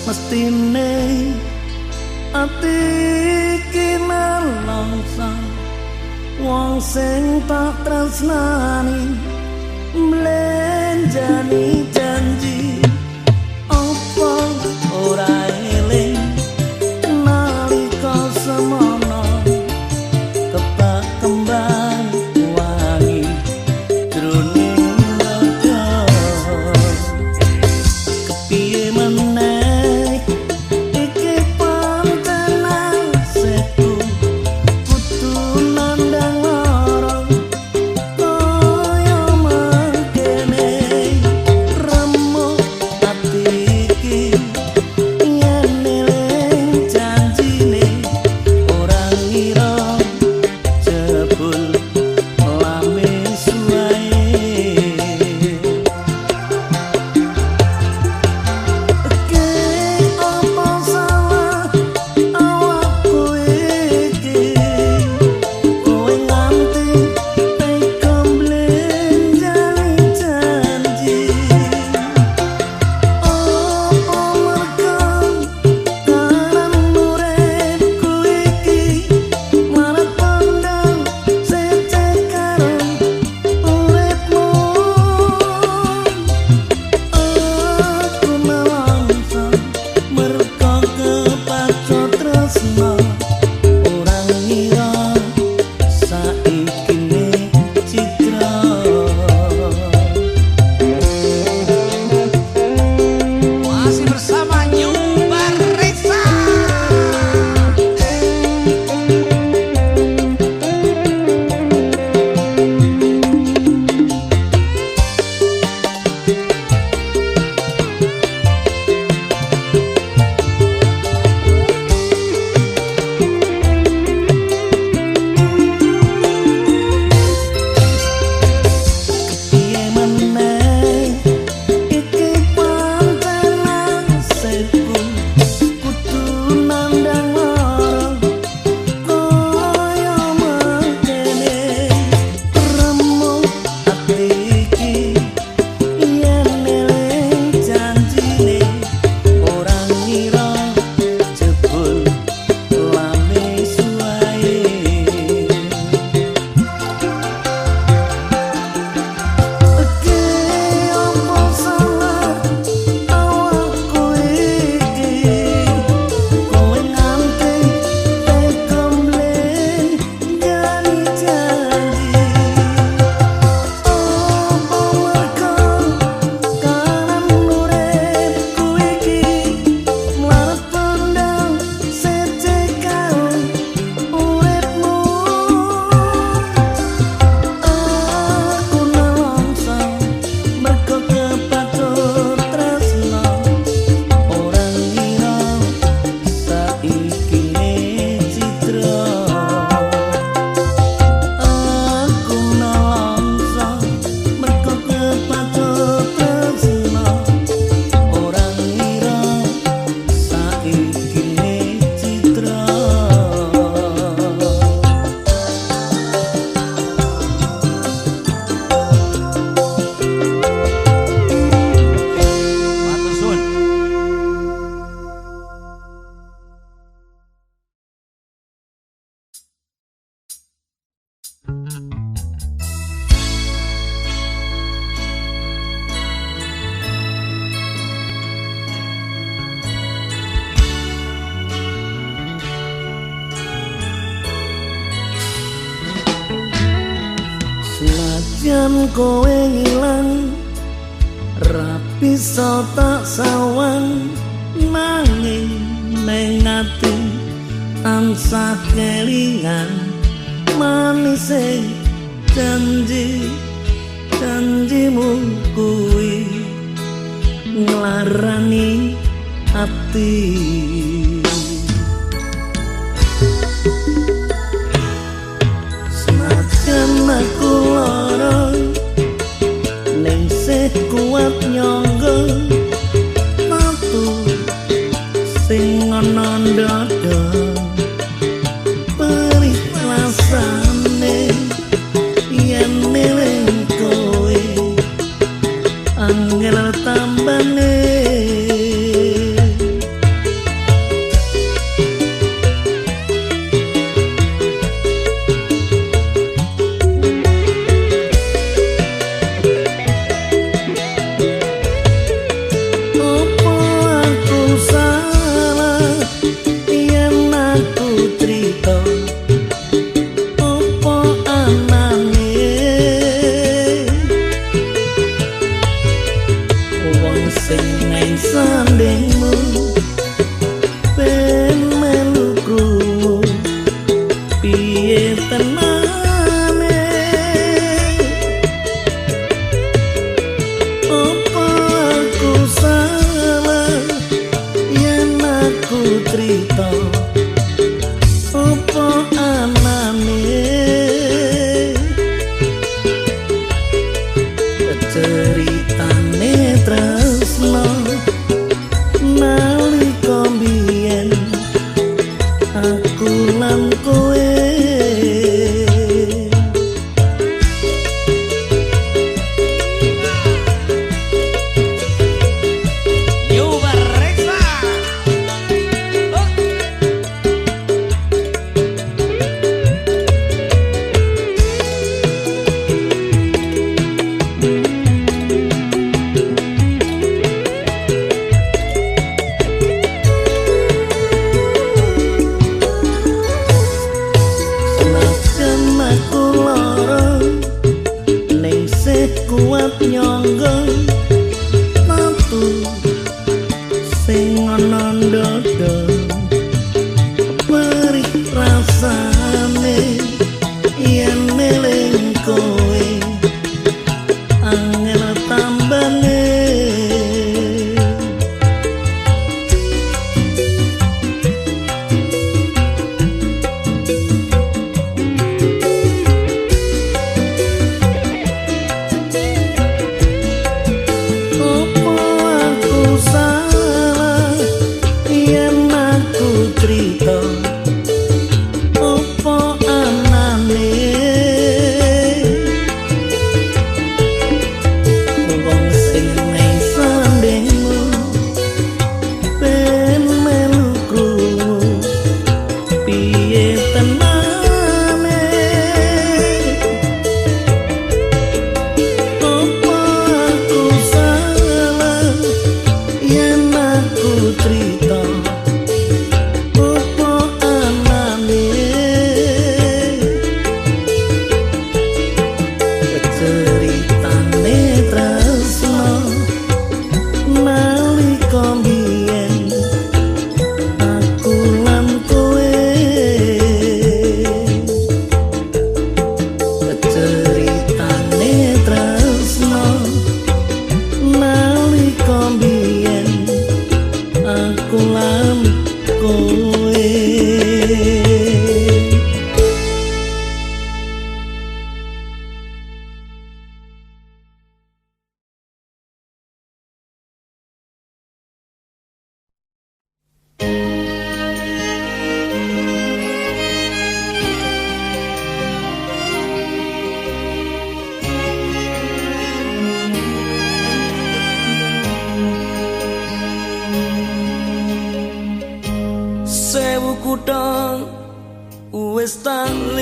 Mestine ati iki nelongso, wong sing tak tresnani mlenjani janji. Apa ora eling nalika semono kebak kembang wangi jroning dada. Kepiye meneh iki pancen nasibku, kudu nandhang lara kaya mangkene. Remuk ati iki yen eling janjine, ora ngira jebul lamis wae. Ke apa salah awakku iki, kowe nganti tega mblenjani janji. Apa mergo kanan uripku iki malah pandang sece karo uripmu. Aku nelongso mergo kepacut tresno, ora ngira saikine citra. Masih bersama New Baresa. Piye meneh iki pancen nasibku, kudu nandhang lara kaya mangkene. Remuk ati iki yen eling janjine, ora ngira jebul lamis wae. Ke apa salah awakku iki, kowe nganti tega mblenjani janji. Apa mergo kanan uripku iki mlarat pendang sece karo uripmu. Aku nelongso mergo kepacut tresno, ora ngira saikine citra. Aku nelongso mergo kepacut tresno, ora ngira saikine citra. Matur suwun. Senajan kowe ngilang ra bisa tak sawang, nanging ning ati tansah kelingan manise janji janjimu kuwi nglarani ati. Senajan aku lara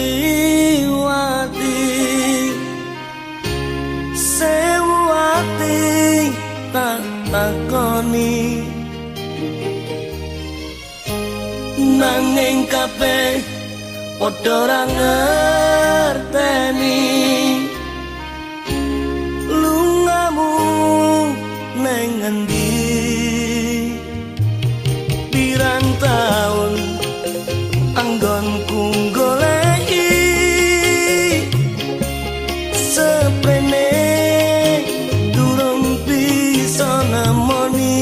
Liwati. Sewu ati tak takoni, nanging kabeh padha ora ngerteni. Lungamu neng endi? Pirang taun anggonku goleki, seprene durung bisa nemoni.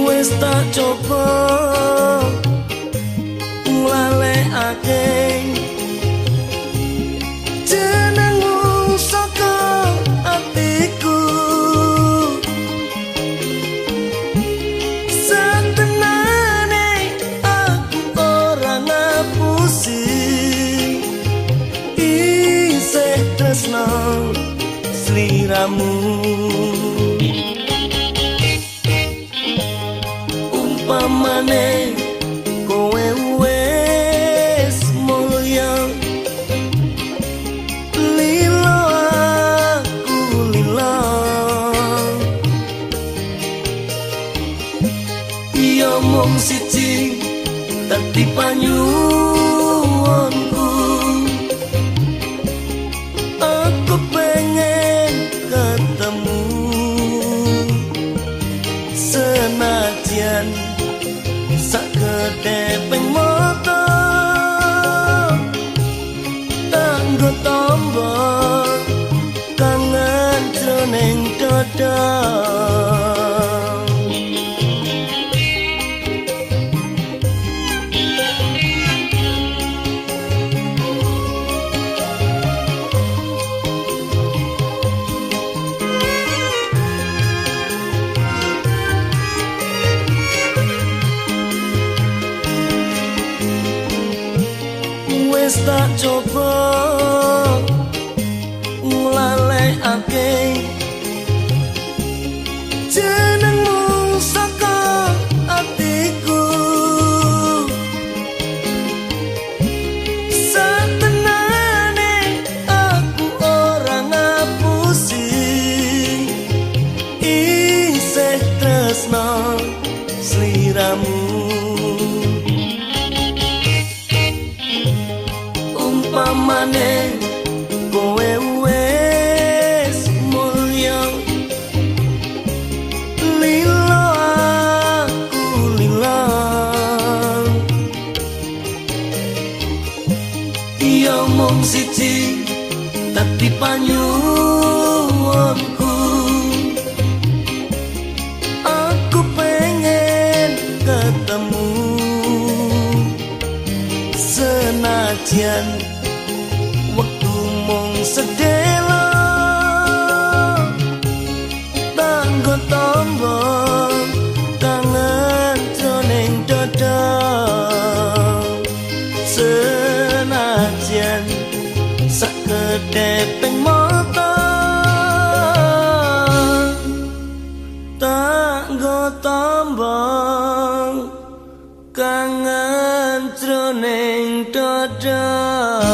Wis tak coba nglalekake jenengmu saka atiku, satenane aku ora ngapusi, isih tresno sliramu. Umpamane kowe wis mulya, lilo aku lilo. Ya mung siji dadi panyuwunku, aku pengen ketemu. Senajan sakedheping mata tanggo tombo kangen jroning dada. Wis tak coba nglalekake jenengmu saka atiku, satenane aku ora ngapusi, isih tresno sliramu. Umpamane kowe wis mulya, lilo aku lilo. Ya mung siji dadi panyuwunku, aku pengen ketemu. Senajan wektu mung sedelo, tanggo tombo kangen jroning dada. Senajan sakedheping mata tanggo tombo kangen jroning dada.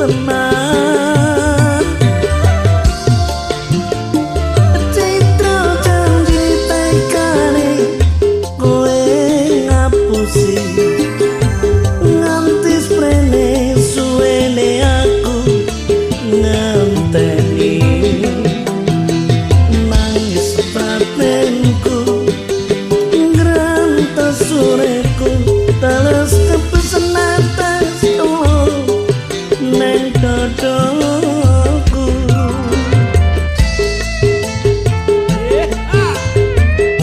tenan. Citra janji tekane kowe ngapusi, nganti sprene suwene aku ngenteni. Nangis batinku ngrantes uripku, teles kepesen atas neng dodoku.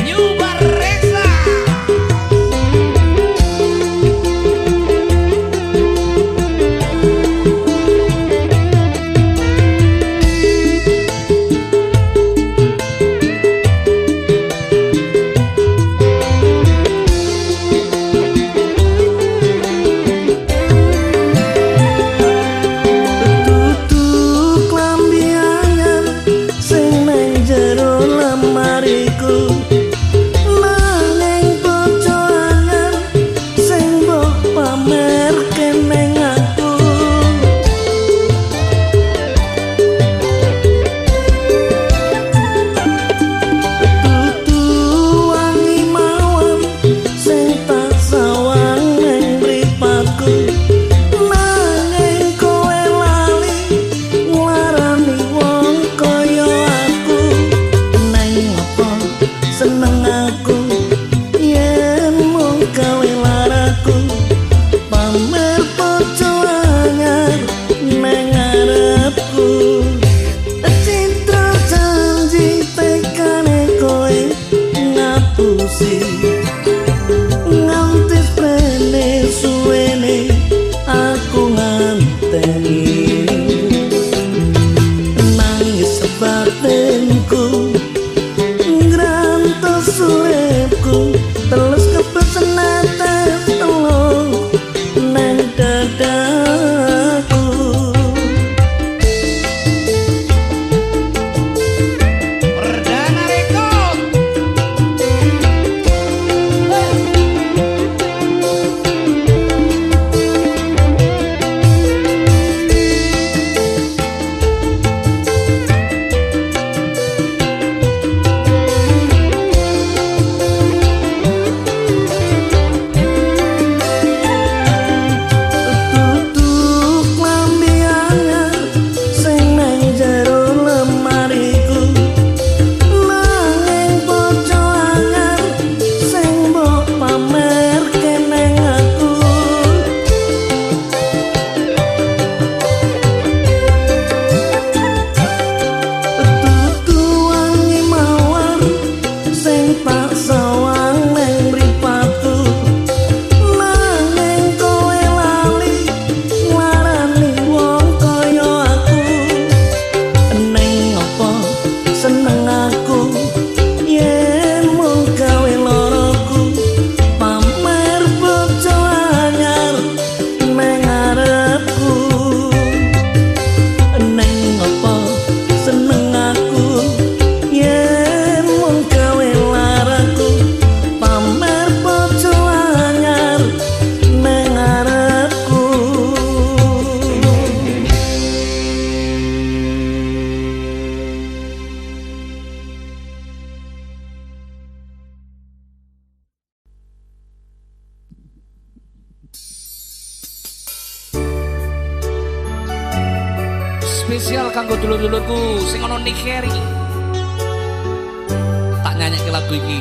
New Baresa. Tutu klambi anyar sing neng jero lemariku, nanging bojo anyar sing mbok pamerke neng aku. Tutu wangi mawar sing tak sawang neng mripatku, nanging kowe lali nglarani wong kaya aku. Neng apa seneng aku yen mung gawe laraku, pamer bojo anyar neng ngarepku. Citra janji tekane kowe ngapusi, nganti sprene suwene aku nganteni. Nangis batinku ngrantes uripku, teles kepesen atas telung neng dadaku. Perdana Record. Tutu klambi anyar sing neng jero lemariku, nanging bojo anyar sing mbok pamerke neng aku. Tutu wangi mawar sing tak sawang neng mripatku, nanging kowe lali nglarani wong kaya aku. Neng apa seneng aku yen mung gawe loroku, pamer bojo anyar neng ngarepku. Neng apa seneng aku yen mung gawe laraku, pamer bojo anyar neng ngarepku. Spesial kanggo dulur-dulurku sing ana Nigeri. Tak nyanyikke lagu iki.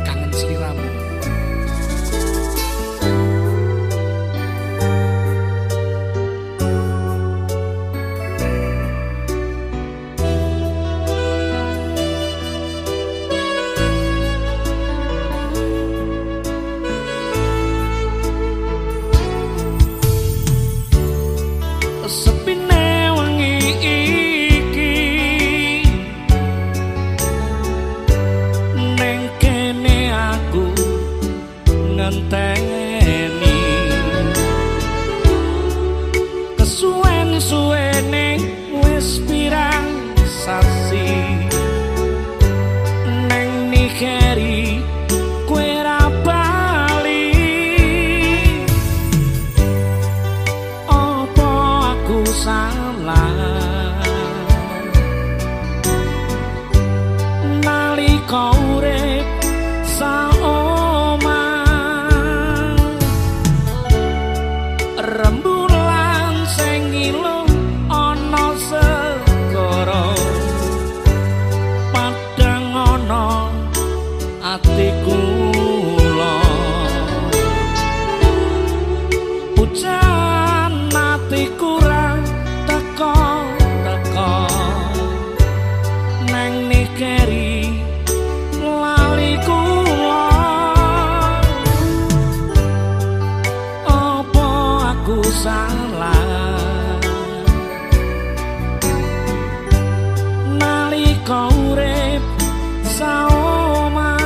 Kangen sliramu. Sepine wengi iki Rembulan sing ngilu ana segara, padhang ana ati kula. Pujan atiku ra teka-teka nang nikeri lali kula. Apa aku salah nalika urip saomah?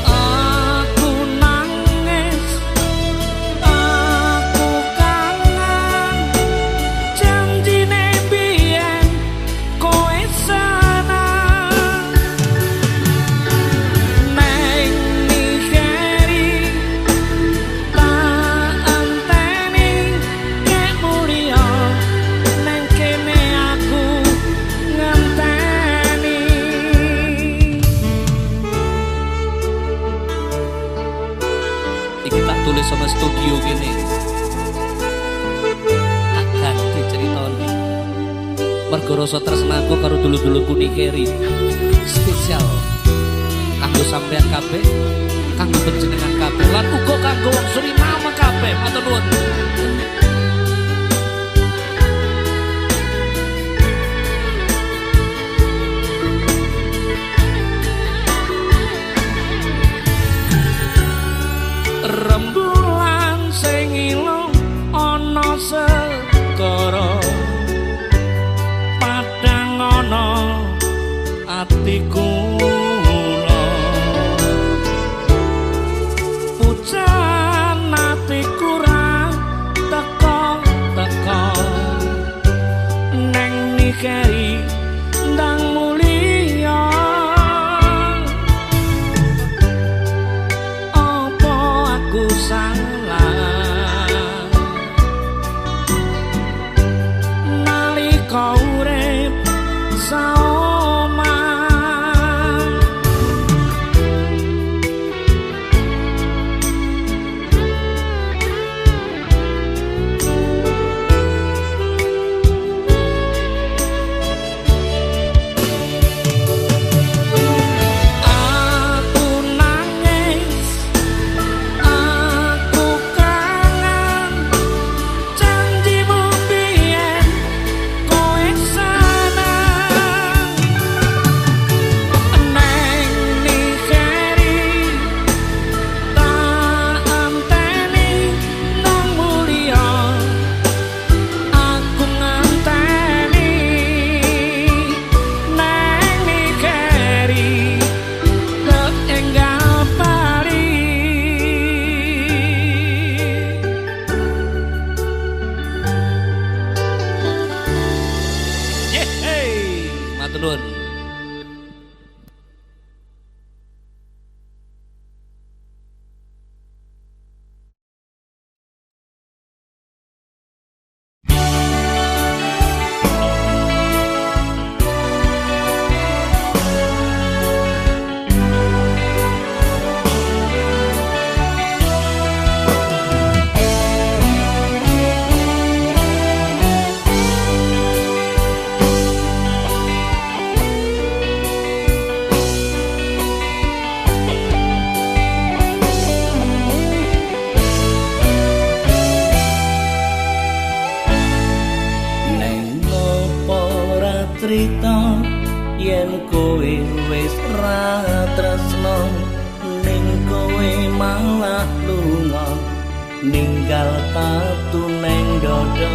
Aku nangis, aku kangen janjine biyen kowe seneng. Neng nikeri tak anteni kek mulya, neng kene aku ngenteni. Iki tak tulis sama studio kene. Tak ganti ceritane. Mergo rasa tresnaku karo dulur-dulurku nikeri. Spesial kanggo sampean kabeh, kanggo panjenengan kabeh, lan uga kanggo wong Suriname kabeh. Matur nuwun. Rembulan sing ngilu ana segara, padhang ana ati kula. Pujan atiku ra teka-teka neng nikeri ndang mulya. Apa aku salah nalika urip saomah? Aku nangis, aku kangen janjimu biyen kowe seneng. Neng nikeri tak anteni nang mulya, aku nganteni neng nikeri tek enggal bali. Yeay, matur nuwun. Neng opo ora trita yen kowe wis ra tresno, ning kowe malah lunga ninggal tatu neng dodo.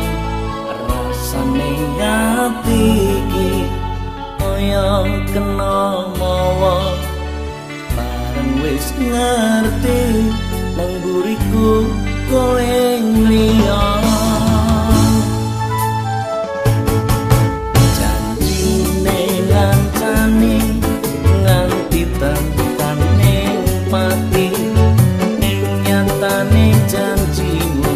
Rasane ati iki kaya kena mawa, bareng wis ngerti nang buriku kowe ngliya. Janjine ngancani nganti tekane pati, ning nyatane janjimu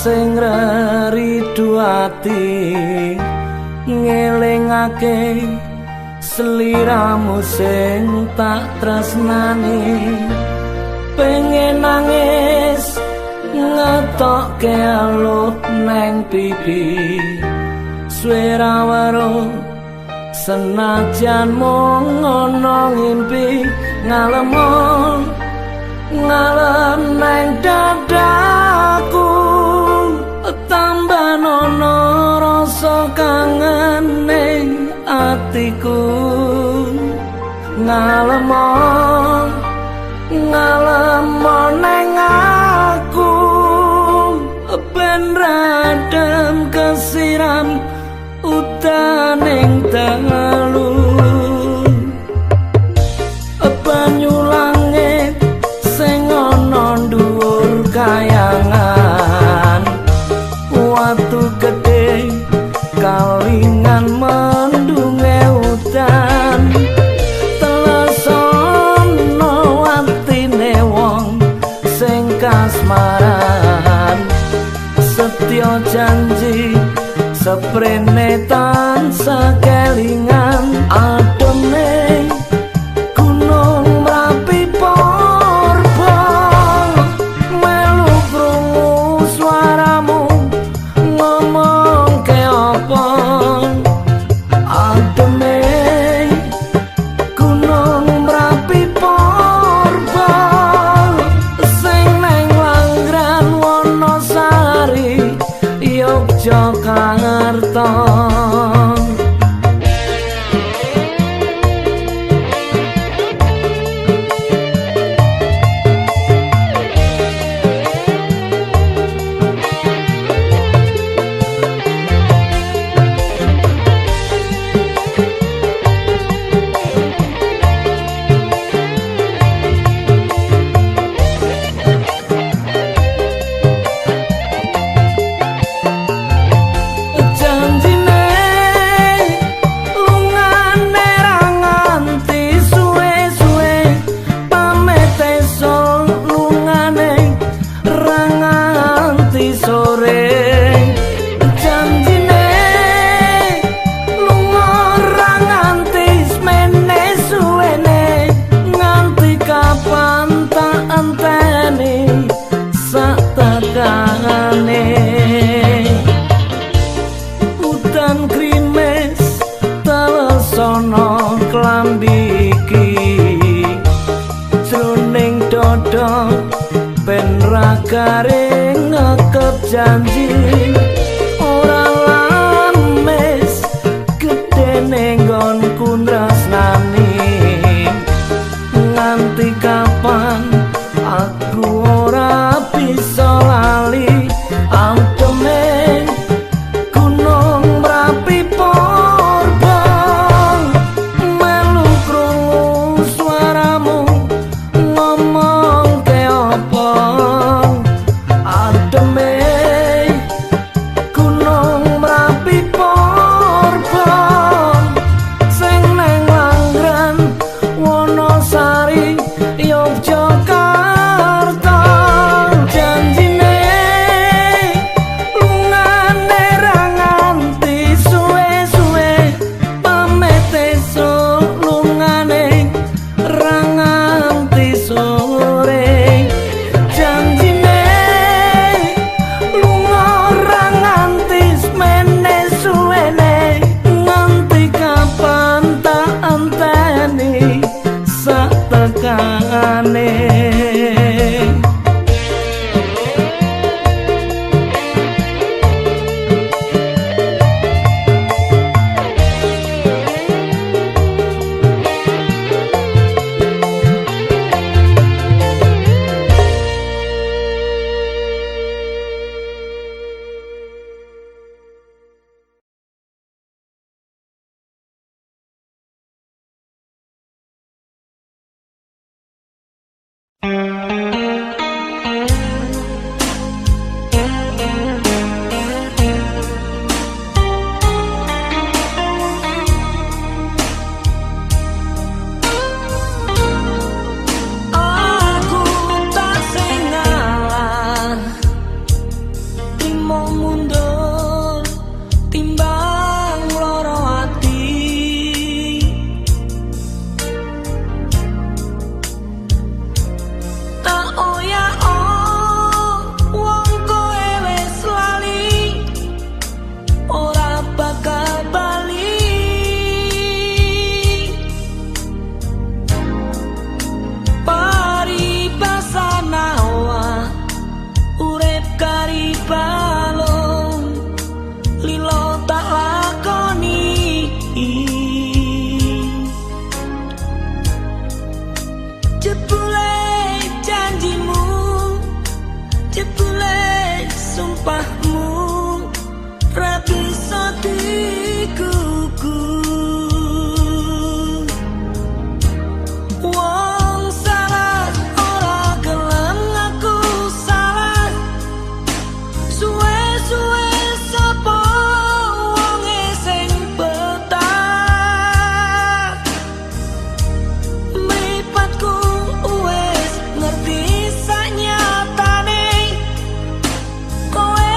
sing reridu ati ngelingake sliramu sing tak tresnani. Pengen nangis ngetokke aluh neng pipi, suwe ra weruh senajan mung ana ngimpi. Ngalem ngalem neng dadaku, tambah nono rasa kangen ning atiku. Ngalem ngalem neng aku, ben radem kesiram utaning dalu. Banyu langit sing ana dhuwur kayangan, watu gedhe kalingan mendunge udan. Telesono atine wong sing kasmaran, setya janji seprene tansah kelingan. Ademe gunung Merapi purba, melu krungu suaramu ngomong ke apa. Ademe gunung Merapi purba, sing neng Langran Wonosari Yogyakarta. Udan krimes telesono klambi iki, jroning dada ben ra garing ngekep janji. Ora lames gedene nggonku tresnani, nganti kapan aku ora bisa lali. Ademe gunung Merapi purba, melu krungu suaramu ngomong ke apa. Ademe Sumpahmu ra bisa dikuku. Wong salah ora gelem ngaku salah. Suwe-suwe sapa wonge sing betah? Mripatku wis ngerti sanyatane kowe.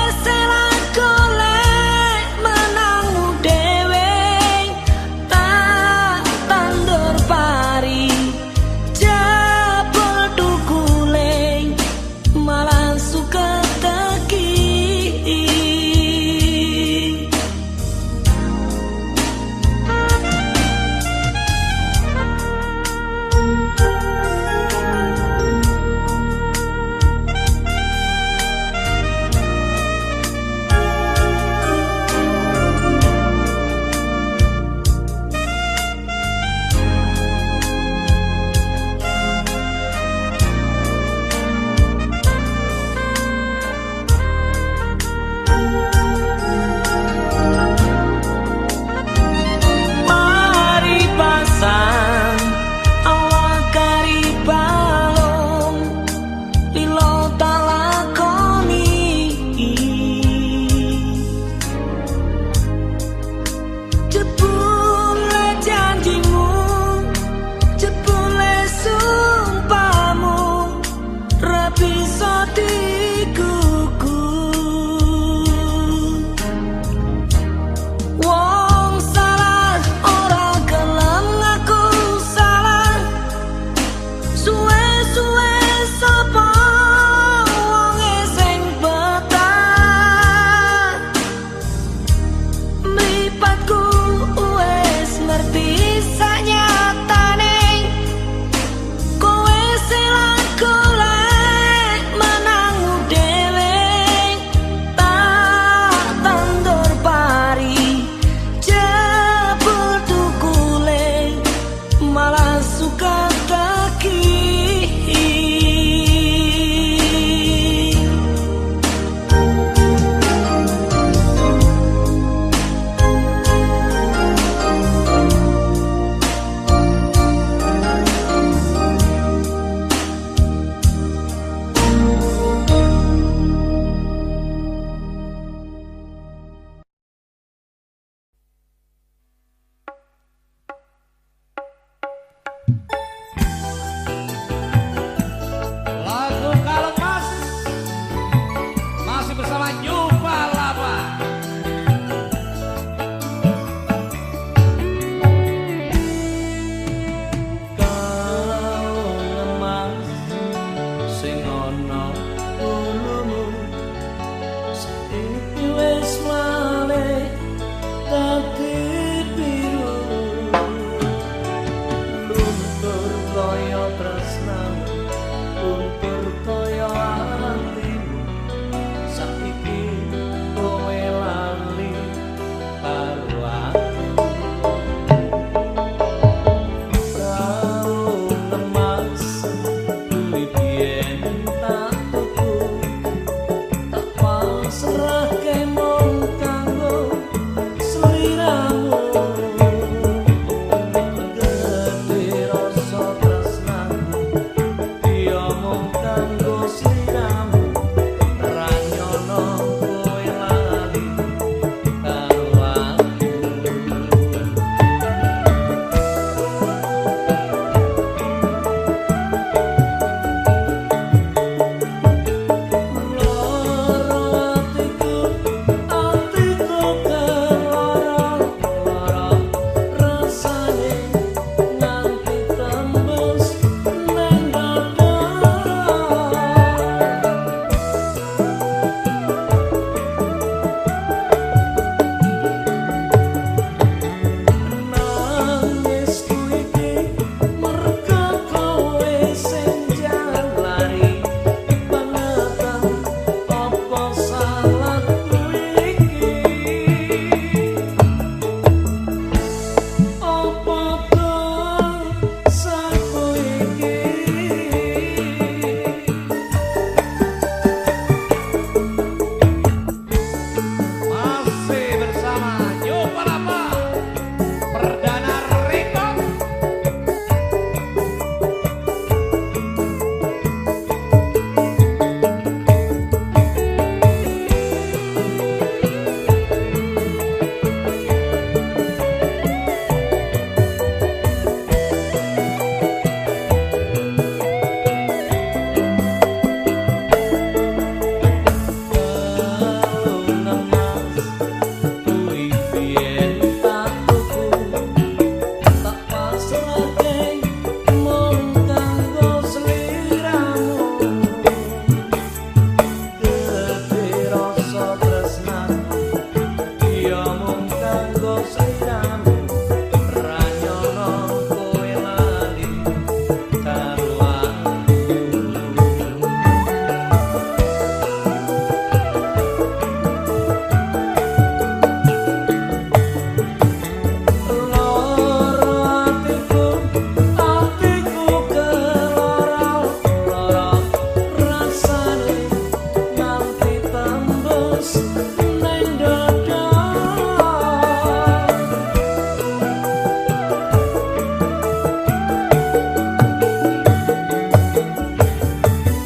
neng dada.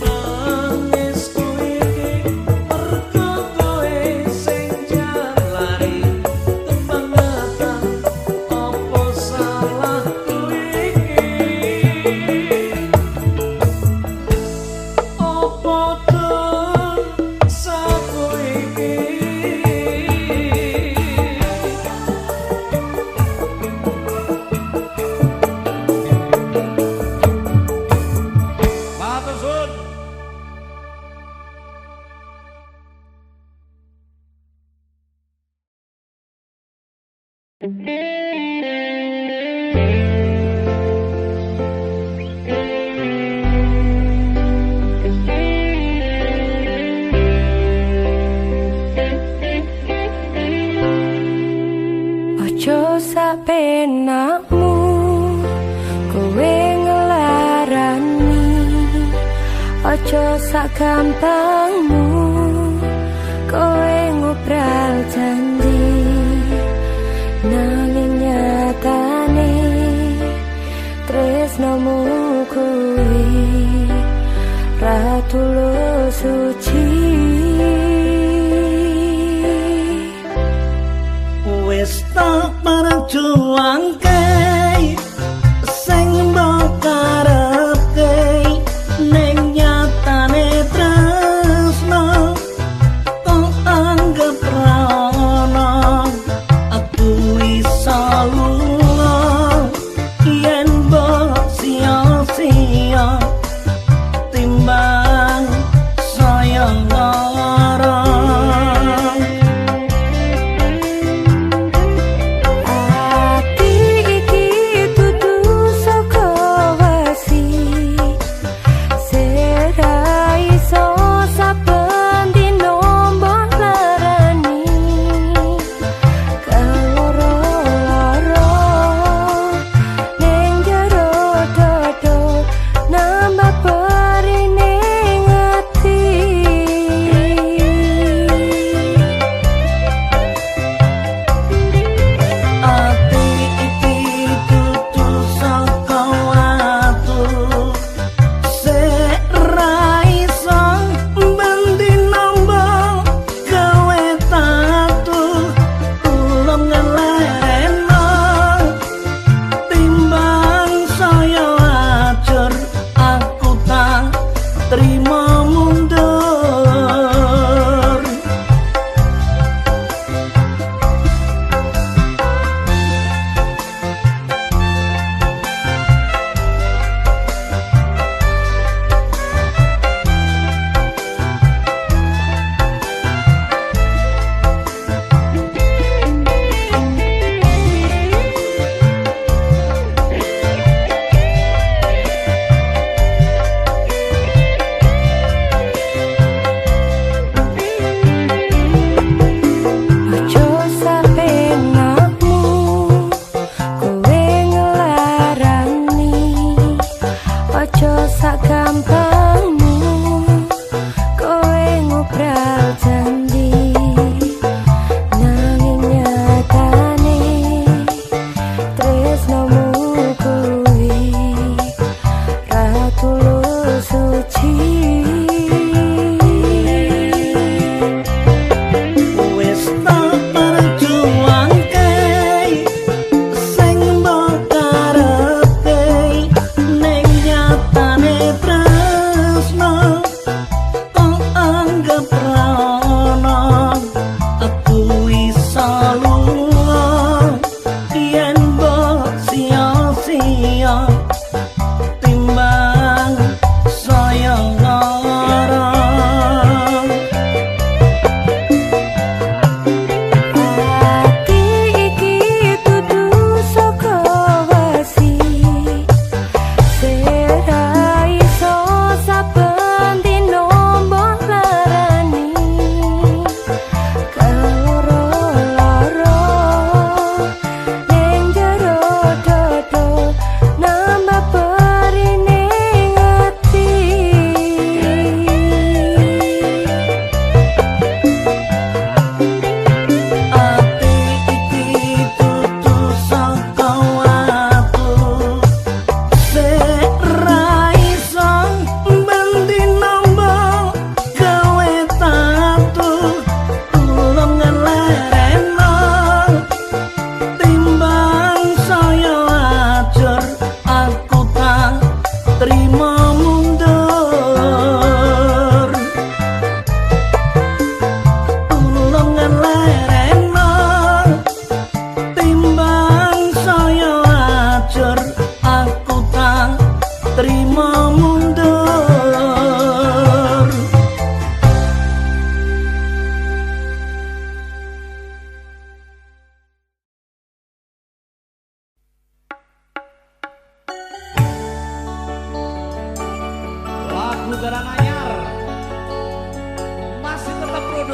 Tangisku iki mergo kowe sing jalari kebangetan, apa salahku iki? Apa dosaku iki? Matur suwun. Ojo sapenakmu kowe ngelarani, ojo sagampangmu kowe ngobral janji. Nanging nyatane tresnomu kuwi ra tulus suci. Wis tak perjuangke sing mbok karepke, ning nyatane tresno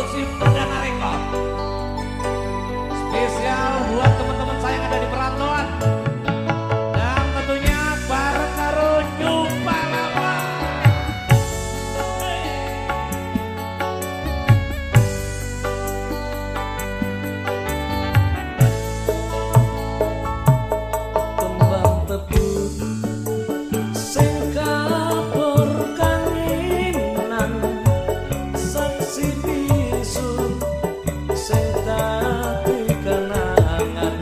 Produksi Perdana Rekod. Spesial buat teman-teman saya yang ada di perantauan. Dan tentunya bareng karo New Palapa. Kembang tebu sing kapur kanginan, saksi bisu sing dadi kenangan.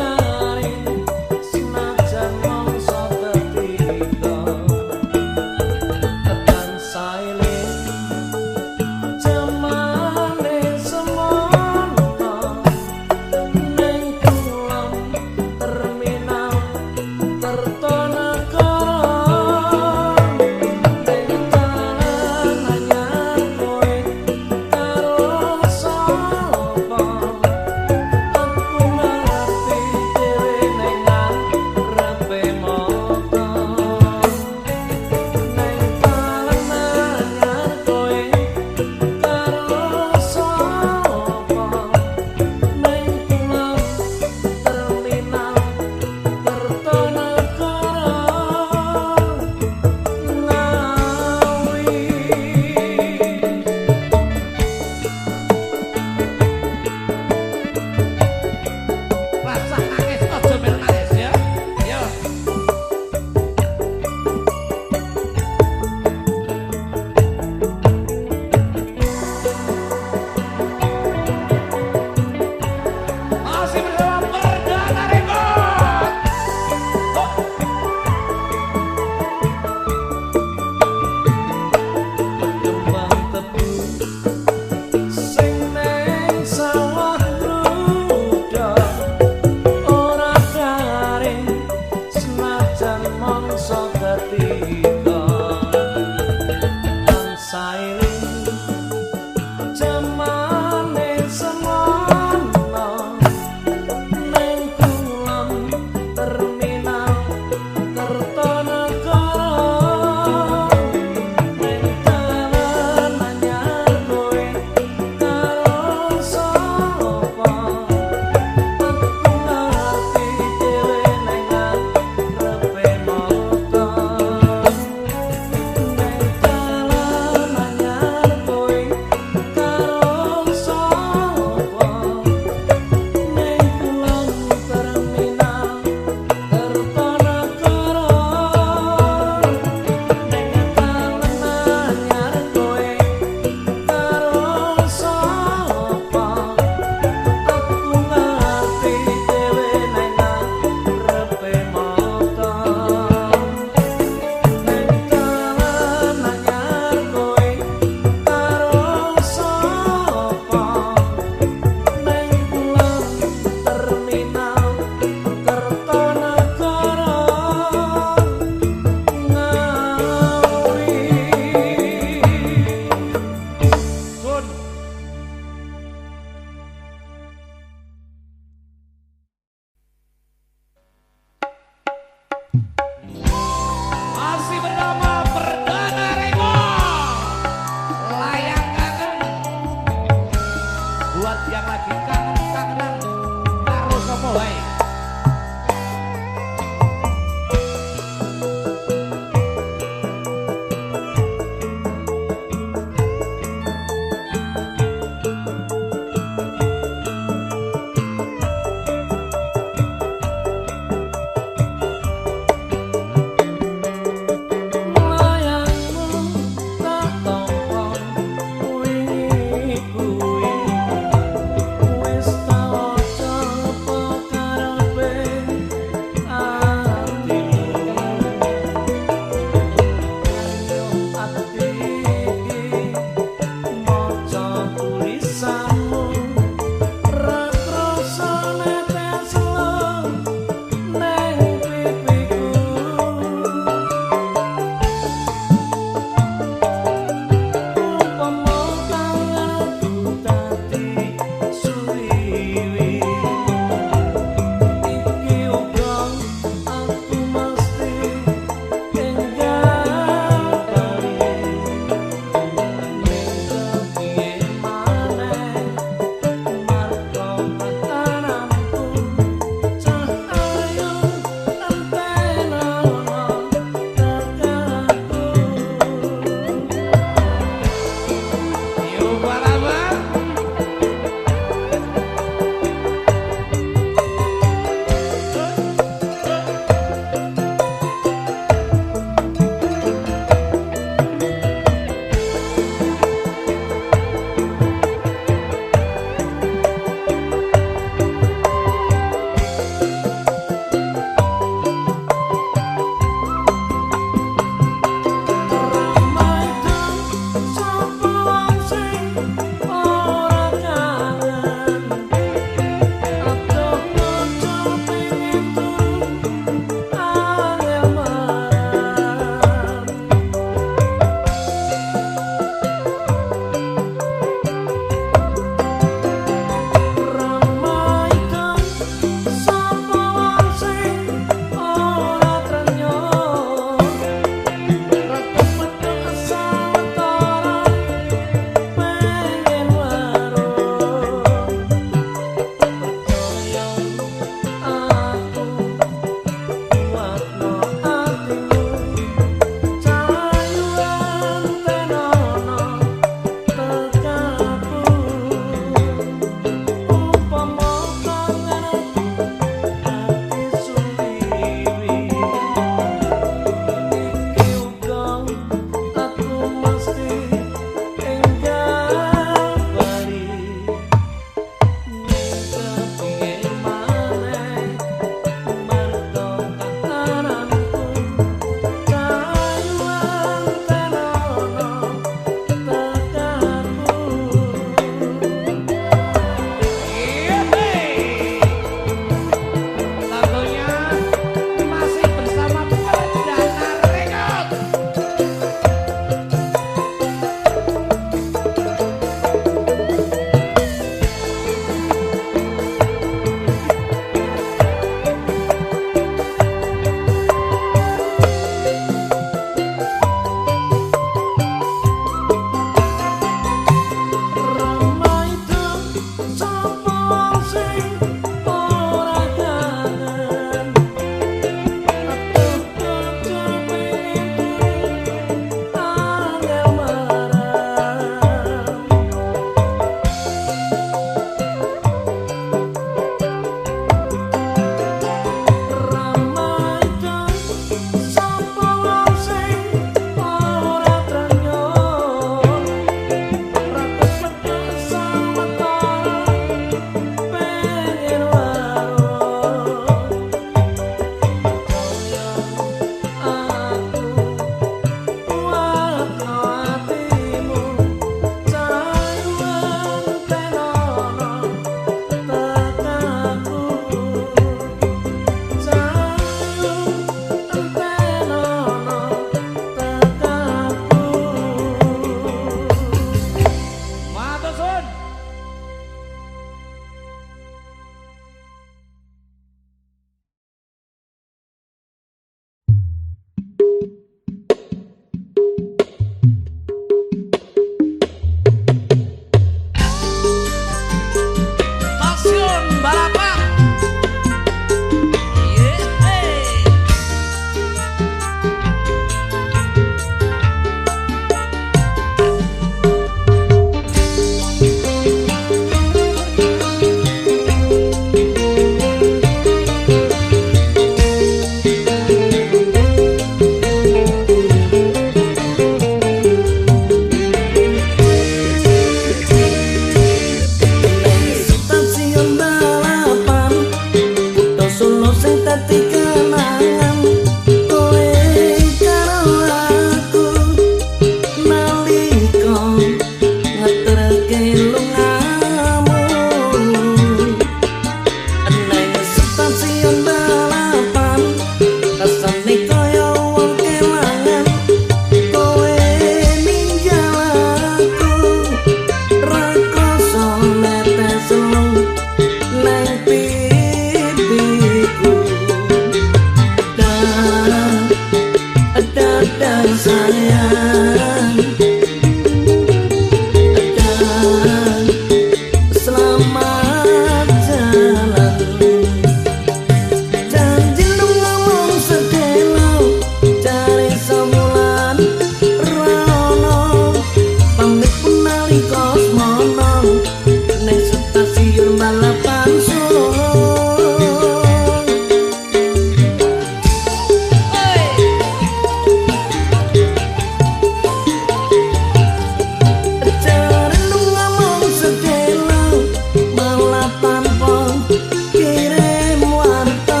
kirim warta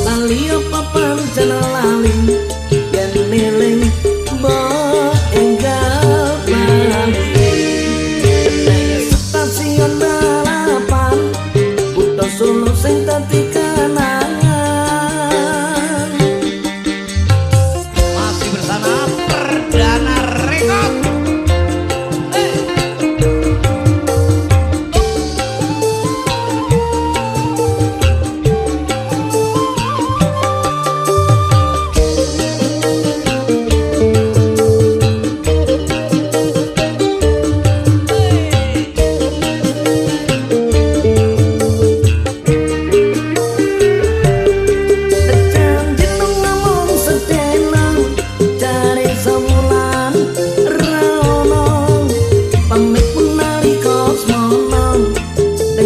lali apa pancen lali yen eling mbok enggal bali nang stasiun balapan kutha Solo sing dadi kenangan. Masih bersama Perdana Record.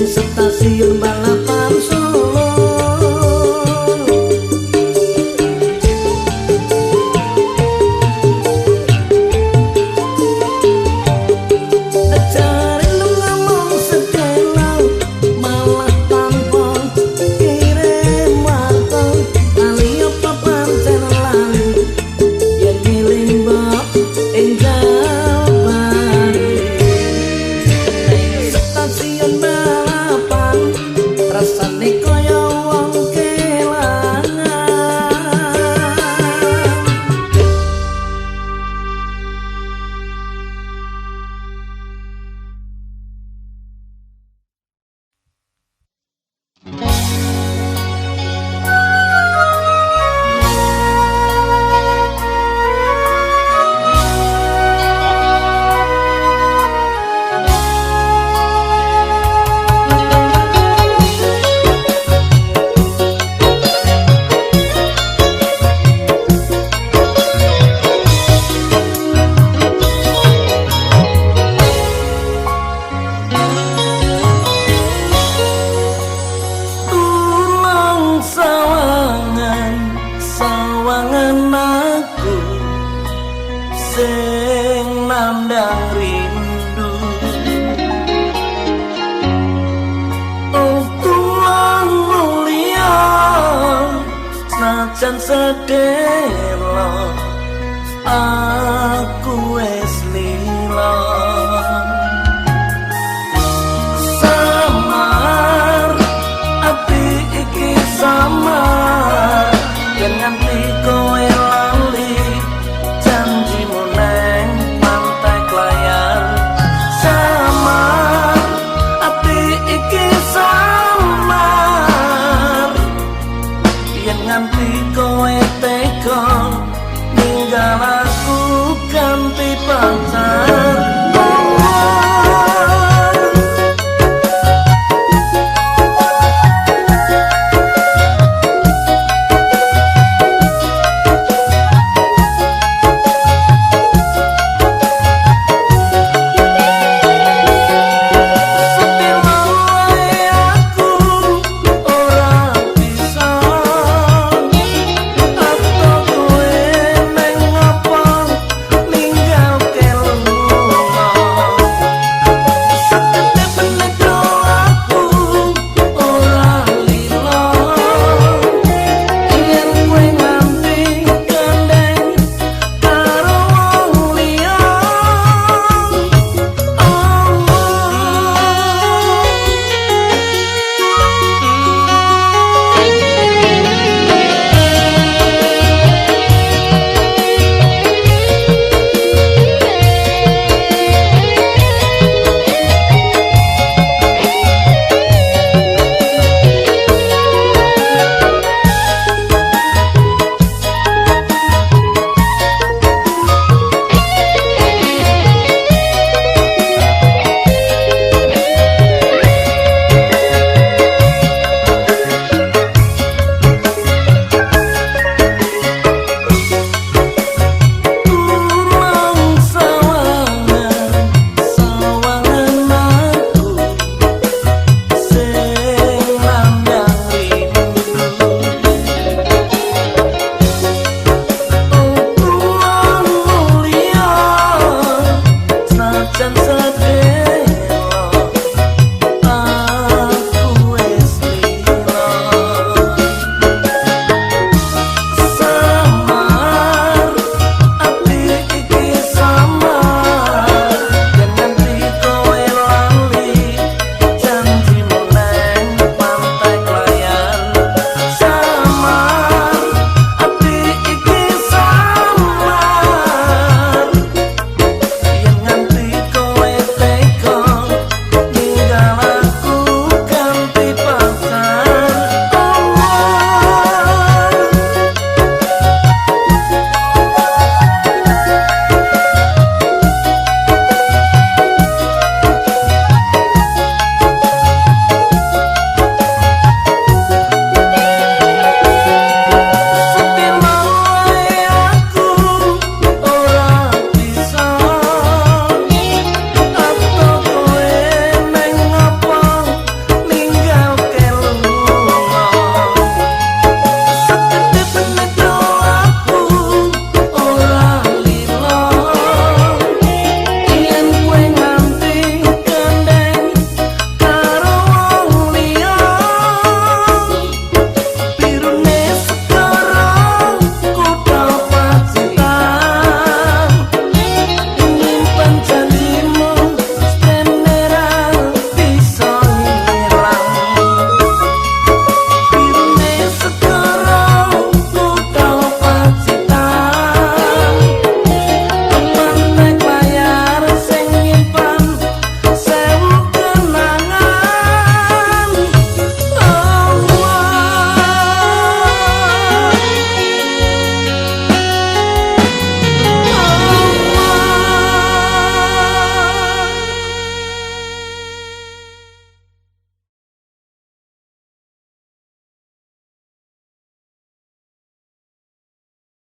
Stasiun balapan Solo. Cari lu ngomong sedelo malah tanpa kirim warta lali apa pancen lali yen ngeling mbok enggal bali stasiun balapan rasane kaya wong kelangan. Tulung sawangan, sawangan aku sing nandang rindu. Oh tulung mulia, senajan sedelo aku wis lila. Samar ati iki samar.